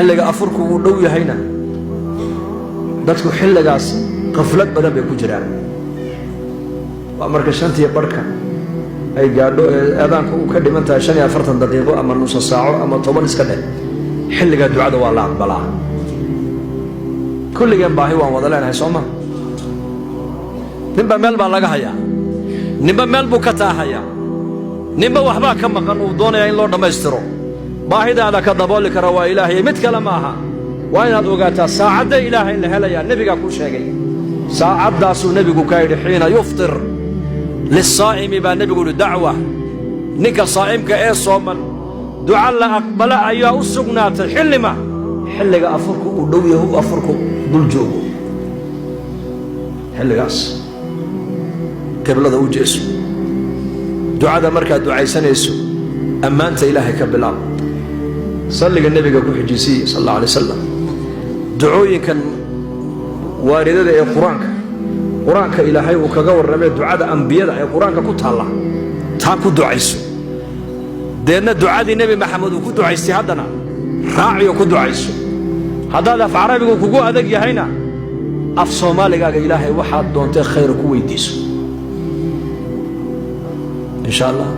Xilliga afurku uu dhow yahayna dadku xilligaas qaflad badan bay ku jiraan. Waa marka shantiyo barhka ay gaadho ee aadaanku uu ka dhiman tahay 45 daqiiqo ama nusa saaco ama 10 iska dheh, xilligaa ducada waa la aqbalaa. Kulligeen baahi waan wada leenahay, soo ma? Ninba meel baa laga hayaa, ninba meel buu ka taahayaa, ninba waxbaa ka maqan uu doonayaa in loo dhammaystiro. Baahidaada ka dabooli kara waa Ilaahay, mid kale ma aha. Waa inaad ogaataa saacadda Ilaahay la helayaa. Nebigaa kuu sheegay saacaddaasuu nebigu kaa yidhi: xiina yuftir lisaa'imi baa nebigu yidhi dacwa. Ninka saa'imka ee sooman duca la aqbala ayaa u sugnaatay. Xillima? Xilliga afurku uu dhow yahu, afurku dul joogo, xilligaas qiblada u jeeso. Ducada markaad ducaysanayso, ammaanta Ilaahay ka bilaab, salliga nebiga ku xijisiiya sal alla alay wasalam. Ducooyinkan waaridada ee qur-aanka Ilaahay uu kaga warramay, ducada ambiyada ee qur-aanka ku taalla, taa ku ducayso. Deedna ducadii Nebi Maxamed uu ku ducaystay haddana raaciyo ku ducayso. Haddaad af carabigu kugu adag yahayna, af soomaaligaaga Ilaahay waxaad doontee khayra ku weydiiso, insha Allah.